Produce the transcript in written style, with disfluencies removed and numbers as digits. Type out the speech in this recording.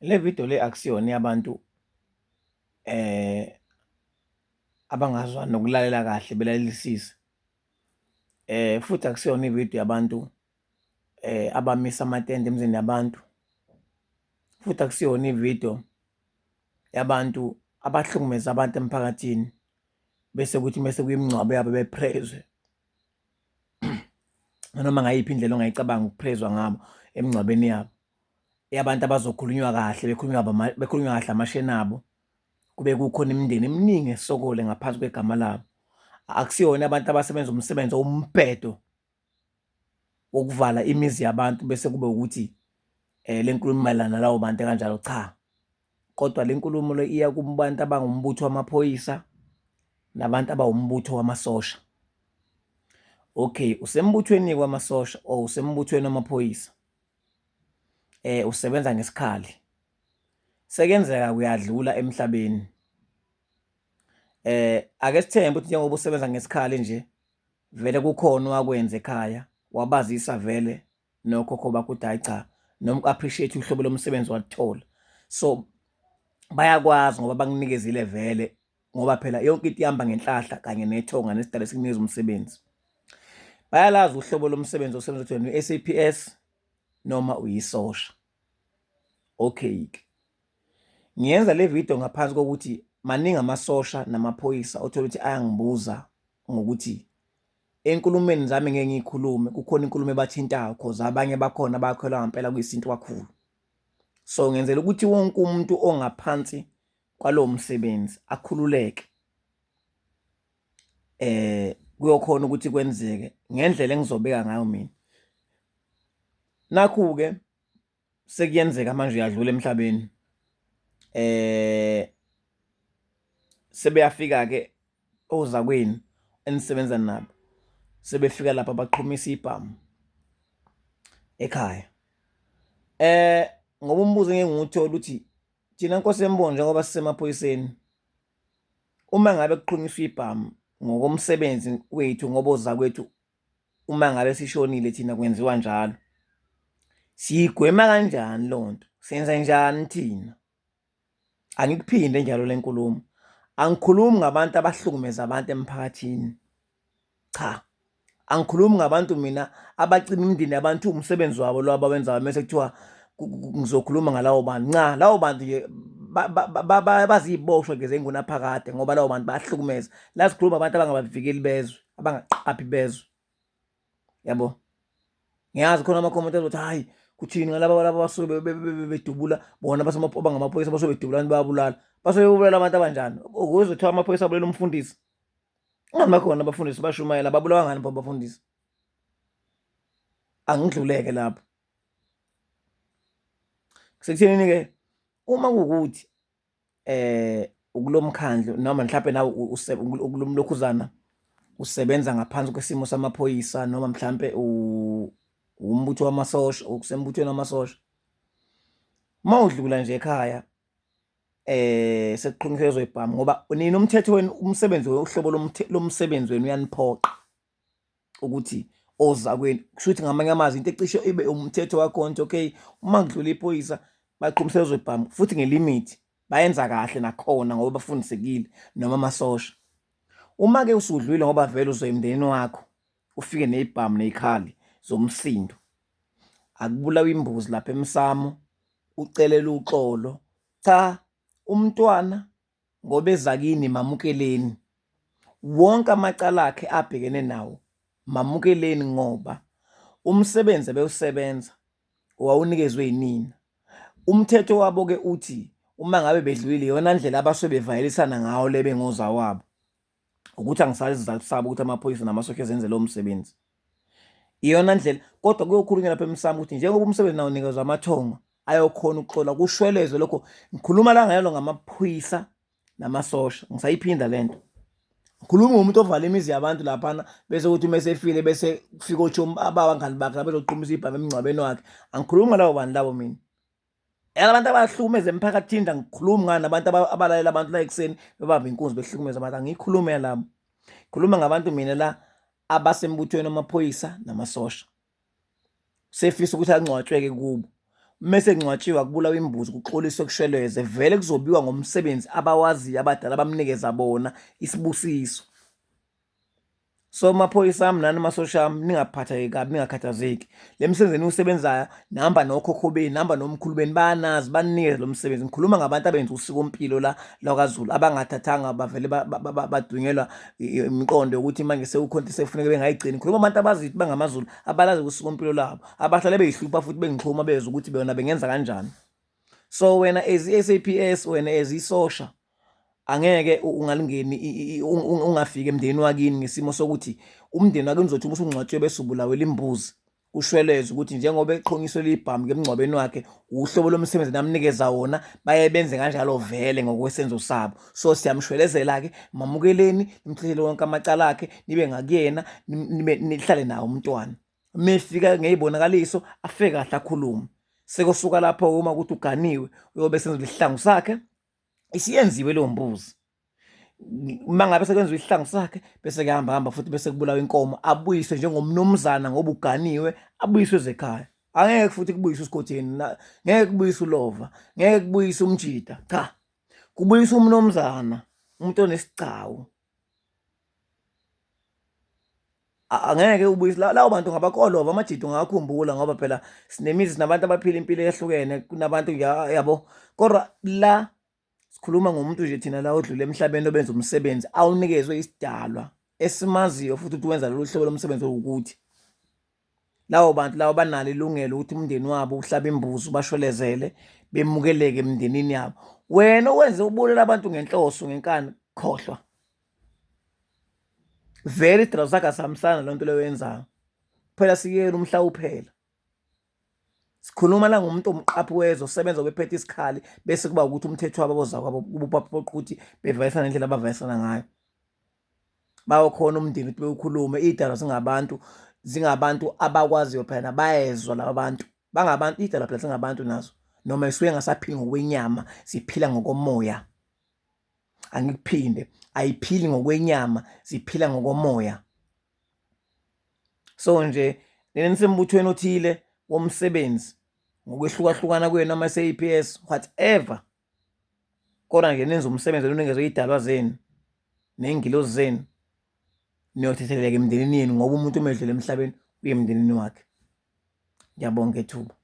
Le video le akusiyona eyabantu abangazwani nokulalela kahle belalelisise. Futhi akusiyona ividiyo yabantu abamisa amatende emizini yabantu, futhi akusiyona ividiyo yabantu abahlukumeza abantu emphakathini bese kuthi mese kuyimingcwabo yabo beprezwe noma ngayiphi indlela ongayicabanga ukuprezwa ngabo emingcwabeni yabo. Eyabantu abazokhulunywa kahle bekhulunywa bekhulunywa kahle amasheni abo kube kukhona imindeni eminingi esokole ngaphansi kwegama labo. Akusiyona abantu abasebenza umsebenzi owumbhedo wokuvala imizi yabantu bese kube ukuthi le nkulumo imayelana nalawo bantu kanjalo, cha. Kodwa le nkulumo le iya kubantu abangumbutho wamaphoyisa nabantu abawumbutho wamasosha. Okay, usembuthweni wamasosha or usembuthweni wamaphoyisa, usebenza ngesikhali. Sekenzeka uyadlula emhlabeni. Ake sithembe ukuthi njengoba usebenza ngesikhali nje vele kukhona owakwenza ekhaya wabazisa vele nokhokho bakho ukuthi hhayi cha noma uku-appreciate uhlobo lomsebenzi waluthola. So bayakwazi ngoba bakunikezile vele ngoba phela yonke into ihamba ngenhlahla kanye nethonga nesidalo esikunikeza umsebenzi. Bayalazi uhlobo lomsebenzi osebenza ukuthi wena uyi-S_A_P_S noma uyisosha. Okay-ke, ngiyenza le video ngaphansi kokuthi maningi amasosha namaphoyisa othola ukuthi ayangibuza ngokuthi enkulumeni zami ngeke ngiyikhulume kukhona inkulumo ebathintayo cause abanye bakhona bayakholwa ngampela kuyisintu kakhulu. So ngenzela ukuthi wonke umuntu ongaphansi kwalowo msebenzi akhululeke kuyokhona ukuthi kwenzeke ngendlela engizobeka ngayo mina. Nakhu-ke sekuyenzeka manje uyadlula emhlabeni sebeyafika-ke ozakwenu enisebenza nabo sebefika lapha baqhumisa ibhamu ekhaya. Ngoba umbuzo engeke ngiwuthole uthi thina Nkosi yembongo njengoba sisemaphoyiseni uma ngabe kuqhunyiswa ibhamu ngokomsebenzi wethu ngoba ozakwethu uma ngabe sishonile thina kwenziwa njalo. Siyigwema kanjani leyo nto? Senza njani thina? Angikuphinde njalo le nkulumo. Angikhulumi ngabantu abahlukumeza abantu emphakathini. Cha. Angikhulumi ngabantu mina abacima imindeni yabantu umsebenzi wabo lo abawenzayo mese kuthiwa ngizokhuluma ngalawo bantu. Nca, lawo bantu nje baziyiboshwa nje zengunaphakade ngoba lawo bantu bayahlukumeza. La sikhuluma abantu abangabavikeli bezwe, abangaqaphi bezwe. Yabo? Ngiyazi khona ama-comment azothi hayi kuthini ngalaba laba basuke bedubula bona bangamaphoyisa basuke bedubula abantu bayabulala. Basuke bebulala abantu abanjani? Ukuze kuthiwa amaphoyisa abulela umfundisi. Ingani bakhona abafundisi bashumayela babulawa ngani pho abafundisi? Angidluleke lapho. Sekuthenini-ke uma kuwukuthi ukulomkhandlu noma mhlampe nawe ukulomlokhuzana usebenza ngaphansi kwesimo samaphoyisa noma mhlampe umbutho wamasosha ukusembuthweni wamasosha. Uma udlula nje ekhaya sekuqhunyiswa ibhamu ngoba nina umthetho wenu umsebenzi uhlobo lomsebenzi wenu uyaniphoqa ukuthi ozakwenu kusho ukuthi ngamanye amazwi into ecishe ibe umthetho wakhona ukuthi okay uma kudlula iphoyisa baqhumisela ezobhamu futhi ngelimithi bayenza kahle nakhona ngoba bafundisekile noma amasosha. Uma-ke usudlulile ngoba vele uzoya emndenini wakho ufike ney'bhamu ney'khali zomsindo, akubulawa imbuzi lapha emsamo ucelele uxolo. Cha, umntwana ngoba eza kini mamukeleni. Wonke amacala akhe abhekene nawo mamukeleni ngoba umsebenzi ebewusebenza wawunikezwe yinina. Umthetho wabo-ke uthi uma ngabe bedlulile iyona ndlela abasuke bevayelisana ngayo le bengozawabo. Ukuthi angisazi isizathu sabo ukuthi amaphoyisa namasosha ezenze lowo msebenzi. Iyona ndlela kodwa kuyokhulunywa lapha emsamo ukuthi njengoba umsebenzi nawo unikezwa amathongo ayokhona ukuxola kushwelezwe lokho. Ngikhuluma la ngayalo ngamaphoyisa namasosha ngisayiphinda le nto. Ngikhuluma ngomuntu ovala imizi yabantu laphana bese kuthi uma esefile bese kufika ochomi abangani bakhe labezoqhumisa ibhamu emngcwabeni wakhe. Angikhulumi ngalabo bantu labo mina. Abantu abahlukumeza emphakathini angikhulumi ngani abantu abalalela abantu la ekuseni bebamba inkunzi behlukumeza abantu angiyikhulumi yalabo. Khuluma ngabantu mina la abasembuthweni wamaphoyisa namasosha. Sefisa ukuthi angcwatshweke kubo. Mese kungcwatshiwa kubulawa imbuzi kuxoliswe kushweleze vele kuzobiwa ngomsebenzi abawaziyo abadala bamnikeza bona isibusiso. So maphoyisa ami nani masosha ami ningaphatheki kabi ningakhathazeki. Le msebenzi eniwusebenzayo nihamba nokhokho benu nihamba nomkhulu benu bayanazi baninikeze lo msebenzi. Ngikhuluma ngabantu abenza usikompilo la lwakaZulu abangathathanga bavele badunyelwa imiqondo yokuthi manje sekukhona into sekufuneka bengayigcini. Ngikhuluma abantu abaziyo ukuthi bangamaZulu abalazi usikompilo labo abahlale beyihlupha futhi bengixhuma bezwe ukuthi bona bengenza kanjani. So wena as i-SAPS wena as isosha angeke ungalingeni ungafiki emndenini wakini ngesimo sokuthi umndeni wakini uzothi uma usungcwatshiwe bese ubulawela imbuzi kushweleze ukuthi njengoba eqhonyiswe libhamu ngemngcwabeni wakhe uhlobo lomsebenzi namnikeza wona baye benze kanjalo vele ngokwesenzo sabo. So siyamshwelezela-ke, mamukeleni nimthathele wonke amacala akhe nibe ngakuyena nibe nihlale nawo umntwana. Uma efika ngey'bonakaliso afike kahle akhulume. Sekusuka lapho-ke uma ukuthi uganiwe uyobe senza isihlangu sakhe isiyenziwe leyo mbuzi. Uma ngabe sekwenziwa isihlangu sakhe bese kuyahamba hamba futhi bese kubulawa inkomo abuyiswe njengomnumzana ngoba uganiwe abuyiswe ezekhaya. Angeke futhi kubuyiswe uSikhotheni, ngeke kubuyiswe ulova, ngeke kubuyiswe umjida, cha. Kubuyiswa umnumzana, umuntu onesigcawu. Angeke ubuyise lawo bantu ngabakolova amajidi ungawakhumbula ngoba phela sinemizi sinabantu abaphila impilo ehlukene kunabantu yabo kodwa la sikhuluma ngomuntu nje thina la odlule emhlabeni obenza umsebenzi awunikezwe isidalwa esimaziyo futhi ukuthi wenza lolu hlobo lomsebenzi owukuthi lawo bantu lawo banalo ilungelo ukuthi umndeni wabo uhlabe imbuzi ubashwelezele bemukeleke emndenini yabo. Wena owenze ubulela abantu ngenhloso ngenkani khohlwa. Vele isidalwa sakho asihambisana nalento leyo oyenzayo. Phela sikuyekela umhla uphela. Sikhuluma la ngomuntu omqaphi wezwe osebenza bephethe isikhali bese kuba ukuthi umthetho wabo bozakwabo ubaphoqa ukuthi bevayisana ngendlela abavayisana ngayo. Bayokhona umndeni ukuthi bewukhulume iy'dalwa zingabantu zingabantu abakwaziyo phela bayezwa laba bantu bangabantu iy'dalwa phela zingabantu nazo noma isuke engasaphili ngokwenyama ziphila ngokomoya. Angikuphinde ayiphili ngokwenyama ziphila ngokomoya. So nje nina nisembuthweni othile womsebenzi ngokwehlukahlukana kwenu ama-SAPS whatever kodwa nje nenza umsebenzi olunikezwe iy'dalwa zenu ney'ngilozi zenu niyothetheleka emndenini yenu ngoba umuntu uma edlula emhlabeni uye emndenini wakhe. Ngiyabonga ithuba.